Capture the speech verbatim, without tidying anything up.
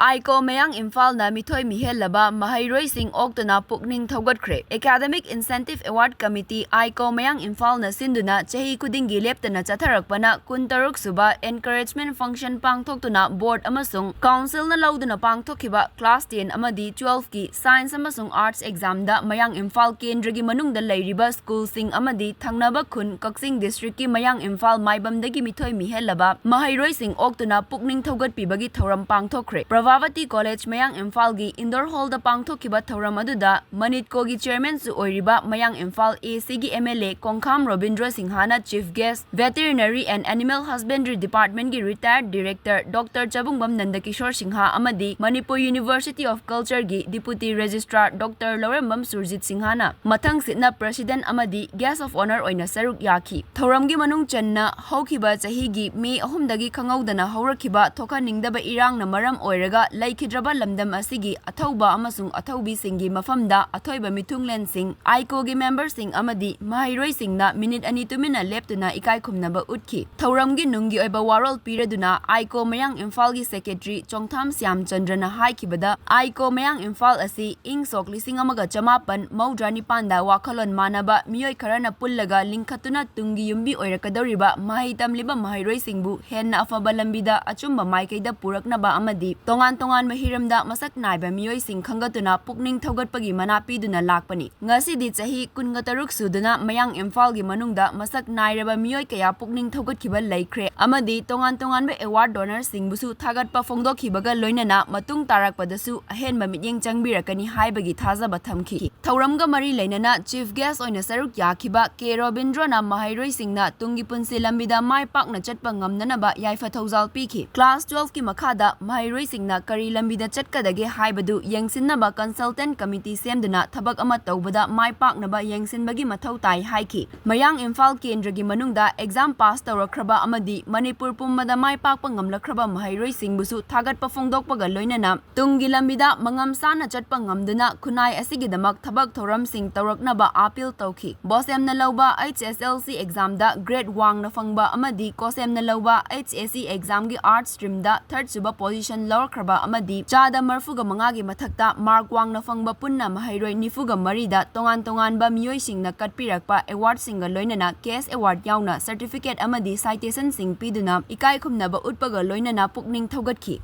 ꯑꯥꯏꯀꯣ ꯃꯌꯥꯡ ꯏꯝꯐꯥꯜꯅ ꯃꯤꯊꯣꯏ ꯃꯤꯍꯦꯜꯂꯕ ꯃꯍꯩꯔꯣꯏꯁꯤꯡ ꯑꯣꯛꯇꯨꯅ ꯄꯨꯛꯅꯤꯡ ꯊꯧꯒꯠꯈ꯭ꯔꯦ꯫ Academic Incentive Award Committee, ꯑꯥꯏꯀꯣ ꯃꯌꯥꯡ ꯏꯝꯐꯥꯜꯅ ꯁꯤꯟꯗꯨꯅ ꯆꯍꯤ ꯈꯨꯗꯤꯡꯒꯤ ꯂꯦꯞꯇꯅ ꯆꯠꯊꯔꯛꯄꯅ ꯀꯨꯟꯇꯔꯨꯛ ꯁꯨꯕ Encouragement Function ꯄꯥꯡꯊꯣꯛꯇꯨꯅ Board ꯑꯃꯁꯨꯡ Councilꯅ ꯂꯧꯗꯨꯅ ꯄꯥꯡꯊꯣꯛꯈꯤꯕ Class ten ꯑꯃꯗꯤ twelveꯀꯤ Science ꯑꯃꯁꯨꯡ Arts Examꯗ ꯃꯌꯥꯡ ꯏꯝꯐꯥꯜ ꯀꯦꯟꯗ꯭ꯔꯒꯤ ꯃꯅꯨꯡꯗ ꯂꯩꯔꯤꯕ ꯁ꯭ꯀꯨꯜꯁꯤꯡ ꯑꯃꯗꯤ ꯊꯪꯅꯕ ꯈꯨꯟ ꯀꯛꯆꯤꯡ Districtꯀꯤ ꯃꯌꯥꯡ ꯏꯝꯐꯥꯜ ꯃꯥꯏꯕꯝꯗꯒꯤ ꯃꯤꯊꯣꯏ ꯃꯤꯍꯦꯜꯂꯕ ꯃꯍꯩꯔꯣꯏꯁꯤꯡ ꯑꯣꯛꯇꯨꯅ ꯄꯨꯛꯅꯤꯡ ꯊꯧꯒꯠꯄꯤꯕꯒꯤ ꯊꯧꯔꯝ ꯄꯥꯡꯊꯣꯛꯈ꯭ꯔꯦ꯫ ꯄ꯭ꯔꯚꯥꯕꯇꯤ College ꯃꯌꯥꯡ ꯏꯝꯐꯥꯜꯒꯤ Indoor Hallꯗ ꯄꯥꯡꯊꯣꯛꯈꯤꯕ ꯊꯧꯔꯝ ꯑꯗꯨꯗ ꯃꯅꯤꯠꯀꯣꯒꯤ Chairmanꯁꯨ ꯑꯣꯏꯔꯤꯕ ꯃꯌꯥꯡ ꯏꯝꯐꯥꯜ ACꯒꯤ MLA ꯀꯣꯡꯈꯥꯝ ꯔꯣꯕꯤꯟꯗ꯭ꯔꯣ ꯁꯤꯡꯍꯅ Chief Guest, Veterinary and Animal Husbandry Departmentꯀꯤ Retired Director Doctor ꯆꯕꯨꯡꯕꯝ ꯅꯟꯗꯀꯤꯁꯣꯔ Singh ꯑꯃꯗꯤ Manipur University of Cultureꯒꯤ Deputy Registrar Doctor ꯂꯧꯔꯦꯝꯕꯝ ꯁꯨꯔꯖꯤꯠ ꯁꯤꯡꯍꯅ ꯃꯊꯪꯁꯤꯠꯅ President ꯑꯃꯗꯤ Guest of Honour ꯑꯣꯏꯅ ꯁꯔꯨꯛ ꯌꯥꯈꯤ꯫ ꯊꯧꯔꯝꯒꯤ ꯃꯅꯨꯡ ꯆꯟꯅ ꯍꯧꯈꯤꯕ ꯆꯍꯤꯒꯤ ꯃꯦ ꯑꯍꯨꯝꯗꯒꯤ ꯈꯪꯍꯧꯗꯅ ꯍꯧꯔꯛꯈꯤꯕ ꯊꯣꯛꯍꯟꯅꯤꯡꯗꯕ ꯏꯔꯥꯡꯅ ꯃꯔꯝ ꯑꯣꯏꯔꯒ ꯂꯩꯈꯤꯗ꯭ꯔꯕ ꯂꯝꯗꯝ ꯑꯁꯤꯒꯤ ꯑꯊꯧꯕ ꯑꯃꯁꯨꯡ ꯑꯊꯧꯕꯤꯁꯤꯡꯒꯤ ꯃꯐꯝꯗ ꯑꯊꯣꯏꯕ ꯃꯤꯊꯨꯡꯂꯦꯟꯁꯤꯡ, ꯑꯥꯏꯀꯣꯒꯤ memberꯁꯤꯡ ꯑꯃꯗꯤ ꯃꯍꯩꯔꯣꯏꯁꯤꯡꯅ ꯃꯤꯅꯤꯠ ꯑꯅꯤ ꯇꯨꯃꯤꯟꯅ ꯂꯦꯞꯇꯨꯅ ꯏꯀꯥꯏꯈꯨꯝꯅꯕ ꯎꯠꯈꯤ꯫ ꯊꯧꯔꯝꯒꯤ ꯅꯨꯡꯒꯤ ꯑꯣꯏꯕ ꯋꯥꯔꯣꯜ ꯄꯤꯔꯗꯨꯅ ꯑꯥꯏꯀꯣ ꯃꯌꯥꯡ ꯏꯝꯐꯥꯜꯒꯤ Secretary ꯆꯣꯡꯊꯥꯝ ꯁ꯭ꯌꯥꯝꯆꯟꯗ꯭ꯔꯅ ꯍꯥꯏꯈꯤꯕꯗ, ꯑꯥꯏꯀꯣ ꯃꯌꯥꯡ ꯏꯝꯐꯥꯜ ꯑꯁꯤ ꯏꯪ ꯁꯣꯛ ꯂꯤꯁꯤꯡ ꯑꯃꯒ ꯆꯃꯥꯄꯟ ꯃꯧꯗ꯭ꯔꯥ ꯅꯤꯄꯥꯟꯗ ꯋꯥꯈꯜꯂꯣꯟ ꯃꯥꯟꯅꯕ ꯃꯤꯑꯣꯏ ꯈꯔꯅ ꯄꯨꯜꯂꯒ ꯂꯤꯡꯈꯠꯇꯨꯅ ꯇꯨꯡꯒꯤ ꯌꯨꯝꯕꯤ ꯑꯣꯏꯔꯛꯀꯗꯧꯔꯤꯕ ꯃꯍꯩ ꯇꯝꯂꯤꯕ ꯃꯍꯩꯔꯣꯏꯁꯤꯡꯕꯨ ꯍꯦꯟꯅ ꯑꯐꯕ ꯂꯝꯕꯤꯗ ꯑꯆꯨꯝꯕ ꯃꯥꯏꯀꯩꯗ ꯄꯨꯔꯛꯅꯕ ꯑꯃꯗꯤ ꯇꯣꯉꯥꯟ ꯇꯣꯉꯥꯟꯕ ꯍꯤꯔꯝꯗ ꯃꯁꯛ ꯅꯥꯏꯕ ꯃꯤꯑꯣꯏꯁꯤꯡ ꯈꯪꯒꯠꯇꯨꯅ ꯄꯨꯛꯅꯤꯡ ꯊꯧꯒꯠꯄꯒꯤ ꯃꯅꯥ ꯄꯤꯗꯨꯅ ꯂꯥꯛꯄꯅꯤ꯫ ꯉꯁꯤꯗꯤ ꯆꯍꯤ ꯀꯨꯟꯒ ꯇꯔꯨꯛ ꯁꯨꯗꯨꯅ ꯃꯌꯥꯡ ꯏꯝꯐꯥꯜꯒꯤ ꯃꯅꯨꯡꯗ ꯃꯁꯛ ꯅꯥꯏꯔꯕ ꯃꯤꯑꯣꯏ ꯀꯌꯥ ꯄꯨꯛꯅꯤꯡ ꯊꯧꯒꯠꯈꯤꯕ ꯂꯩꯈ꯭ꯔꯦ ꯑꯃꯗꯤ ꯇꯣꯉꯥꯟ ꯇꯣꯉꯥꯟꯕ award donorꯁꯤꯡꯕꯨꯁꯨ ꯊꯥꯒꯠꯄ ꯐꯣꯡꯗꯣꯛꯈꯤꯕꯒ ꯂꯣꯏꯅꯅ ꯃꯇꯨꯡ ꯇꯥꯔꯛꯄꯗꯁꯨ ꯑꯍꯦꯟꯕ ꯃꯤꯠꯌꯦꯡ ꯆꯪꯕꯤꯔꯛꯀꯅꯤ ꯍꯥꯏꯕꯒꯤ ꯊꯥꯖꯕ ꯊꯝꯈꯤ꯫ ꯊꯧꯔꯝꯒ ꯃꯔꯤ ꯂꯩꯅꯅ Chief Guest ꯑꯣꯏꯅ ꯁꯔꯨꯛ ꯌꯥꯈꯤꯕ ꯀꯦ ꯔꯣꯕꯤꯟꯗ꯭ꯔꯣꯅ ꯃꯍꯩꯔꯣꯏꯁꯤꯡꯅ ꯇꯨꯡꯒꯤ ꯄꯨꯟꯁꯤ ꯂꯝꯕꯤꯗ ꯃꯥꯏ ꯄꯥꯛꯅ ꯆꯠꯄ ꯉꯝꯅꯅꯕ ꯌꯥꯏꯐ ꯊꯧꯖꯥꯜ ꯄꯤꯈꯤ꯫ Class twelveꯀꯤ ꯃꯈꯥꯗ ꯃꯍꯩꯔꯣꯏꯁꯤꯡꯅ ꯀꯔꯤ ꯂꯝꯕꯤꯗ ꯆꯠꯀꯗꯒꯦ ꯍꯥꯏꯕꯗꯨ ꯌꯦꯡꯁꯤꯟꯅꯕ Consultant Committee ꯁꯦꯝꯗꯨꯅ ꯊꯕꯛ ꯑꯃ ꯇꯧꯕꯗ ꯃꯥꯏ ꯄꯥꯛꯅꯕ ꯌꯦꯡꯁꯤꯟꯕꯒꯤ ꯃꯊꯧ ꯇꯥꯏ ꯍꯥꯏꯈꯤ꯫ ꯃꯌꯥꯡ ꯏꯝꯐꯥꯜ ꯀꯦꯟꯗ꯭ꯔꯒꯤ ꯃꯅꯨꯡꯗ exam pass ꯇꯧꯔꯛꯈ꯭ꯔꯕ ꯑꯃꯗꯤ ꯃꯅꯤꯄꯨꯔ ꯄꯨꯝꯕꯗ ꯃꯥꯏ ꯄꯥꯛꯄ ꯉꯝꯂꯛꯈ꯭ꯔꯕ ꯃꯍꯩꯔꯣꯏꯁꯤꯡꯕꯨꯁꯨ ꯊꯥꯒꯠꯄ ꯐꯣꯡꯗꯣꯛꯄꯒ ꯂꯣꯏꯅꯅ ꯇꯨꯡꯒꯤ ꯂꯝꯕꯤꯗ ꯃꯉꯝ ꯆꯥꯅ ꯆꯠꯄ ꯉꯝꯗꯨꯅ ꯈꯨꯟꯅꯥꯏ ꯑꯁꯤꯒꯤꯗꯃꯛ ꯊꯕꯛ ꯊꯧꯔꯝꯁꯤꯡ ꯇꯧꯔꯛꯅꯕ appeal ꯇꯧꯈꯤ꯫ BOSEMꯅ ꯂꯧꯕ H S L C examꯗ grade ꯋꯥꯡꯅ ꯐꯪꯕ ꯑꯃꯗꯤ COSEMꯅ ꯂꯧꯕ H S C examꯒꯤ Arts streamꯗ third ꯁꯨꯕ position ꯂꯧꯔꯛꯈ꯭ꯔꯕ ꯑꯃꯗꯤ ꯆꯥꯗ ꯃꯔꯤꯐꯨꯒ ꯃꯉꯥꯒꯤ ꯃꯊꯛꯇ mark ꯋꯥꯡꯅ ꯐꯪꯕ ꯄꯨꯟꯅ ꯃꯍꯩꯔꯣꯏ ꯅꯤꯐꯨꯒ ꯃꯔꯤꯗ ꯇꯣꯉꯥꯟ ꯇꯣꯉꯥꯟꯕ ꯃꯤꯑꯣꯏꯁꯤꯡꯅ ꯀꯠꯄꯤꯔꯛꯄ awardꯁꯤꯡꯒ ꯂꯣꯏꯅꯅ cash award ꯌꯥꯎꯅ certificate ꯑꯃꯗꯤ citationꯁꯤꯡ ꯄꯤꯗꯨꯅ ꯏꯀꯥꯏ ꯈꯨꯝꯅꯕ ꯎꯠꯄꯒ ꯂꯣꯏꯅꯅ ꯄꯨꯛꯅꯤꯡ ꯊꯧꯒꯠꯈꯤ꯫